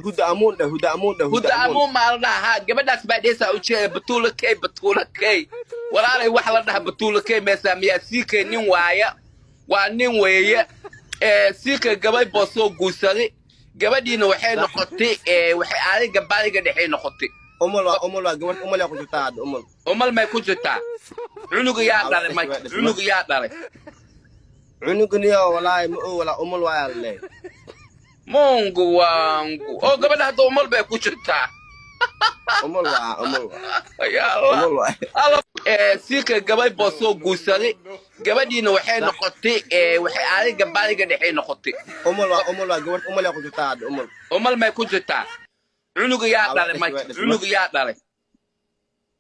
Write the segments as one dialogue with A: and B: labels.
A: Huda Amuun dheh, Huda Amuun dheh.
B: Huda Amuun maa la dhahaa? Gabadhaas baa dheesaa ujeeda. Batuula Key, Batuula Key, walaalay, wax la dhaha Batuula Key meesaa miyaa? CK nin waaya, waa nin weeye. CK gabay boo soo guursaday, gabadhiina waxay noqotay, waxay adiga bariga dhexay noqotay.
A: Umul waa, umul waa gabadh, umul yaa ku jirtaa hadda, umul.
B: Umal may ku jirtaa? Cunuga yaa dhalay marka? Cunuga yaa dhalay?
A: Cunuganiyo walaahi ma og walaa, umul waayaa la leeyahay.
B: Mungu wangu! Oo gabadha hadda umal bay ku jirtaa?
A: Umul waa, umul waa.
B: Ya Allah!
A: Umul waa.
B: Alla, CK gabay boo soo guursaday, gabadhiina waxay noqotay, waxay adiga bariga dhexay noqotay.
A: Umul waa, umul waa gabadh, umul yaa ku jirtaa hadda, umul.
B: Umal may ku jirtaa? Cunuga yaa dhalay marka? Cunuga yaa dhalay?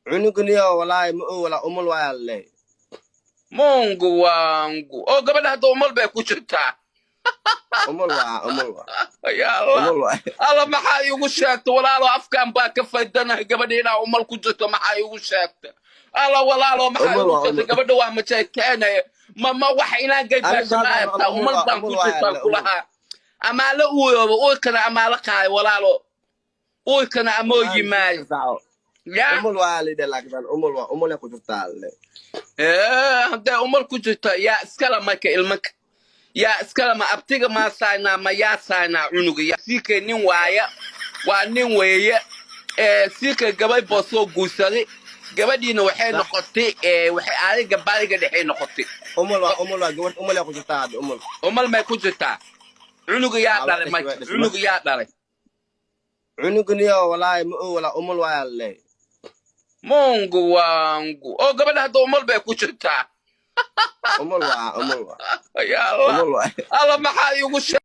A: Cunuganiyo walaahi ma og walaa, umul waayaa la leeyahay.
B: Mungu wangu! Oo gabadha hadda umal bay ku jirtaa?
A: Umul waa, umul waa.
B: Ya Allah!
A: Umul waa.
B: Alla, maxaa iigu sheegta, walaalo? Afkaan baa ka faydanahay. Gabadha inaa umal ku jirto maxaa iigu sheegta? Alla, walaalo, maxaa
A: Umul
B: iigu
A: waa,
B: sheegta?
A: umul.
B: Gabadha waa majeekeenaya. Ma wax inaan gaybaashanaa
A: Umul
B: umal
A: waa,
B: baan ku
A: umul waa,
B: jirtaa
A: umul.
B: Kulahaa amaala uuyooba uykana amaala qaaday, walaalo, uykana amoo yimaayo ya.
A: Umul waa la yidhaha, laakiin umul waa, umul yaa ku jirtaa la leeyahay.
B: Hadday umal ku jirto, yaa iskala marka ilmanka? Yaa iskala? Ma abtiga maa saaynaa? Ma yaa saaynaa cunuga? Yaa CK nin waaya, waa nin weeye. CK gabay boo soo guursaday, gabadhiina waxay noqotay, waxay adiga bariga dhexay noqotay.
A: Umul waa, umul waa gabadh, umul yaa ku jirtaa hadda, umul.
B: Umal may ku jirtaa? Cunuga yaa dhalay marka? Cunuga yaa dhalay?
A: Cunuganiyo walaahi ma og walaa, umul waayaa la leeyahay.
B: Mungu wangu! Oo gabadha hadda umal bay ku jirtaa?
A: Umul waa, umul waa.
B: Ya Allah!
A: Umul waa.
B: Alla, maxaa iigu sheeg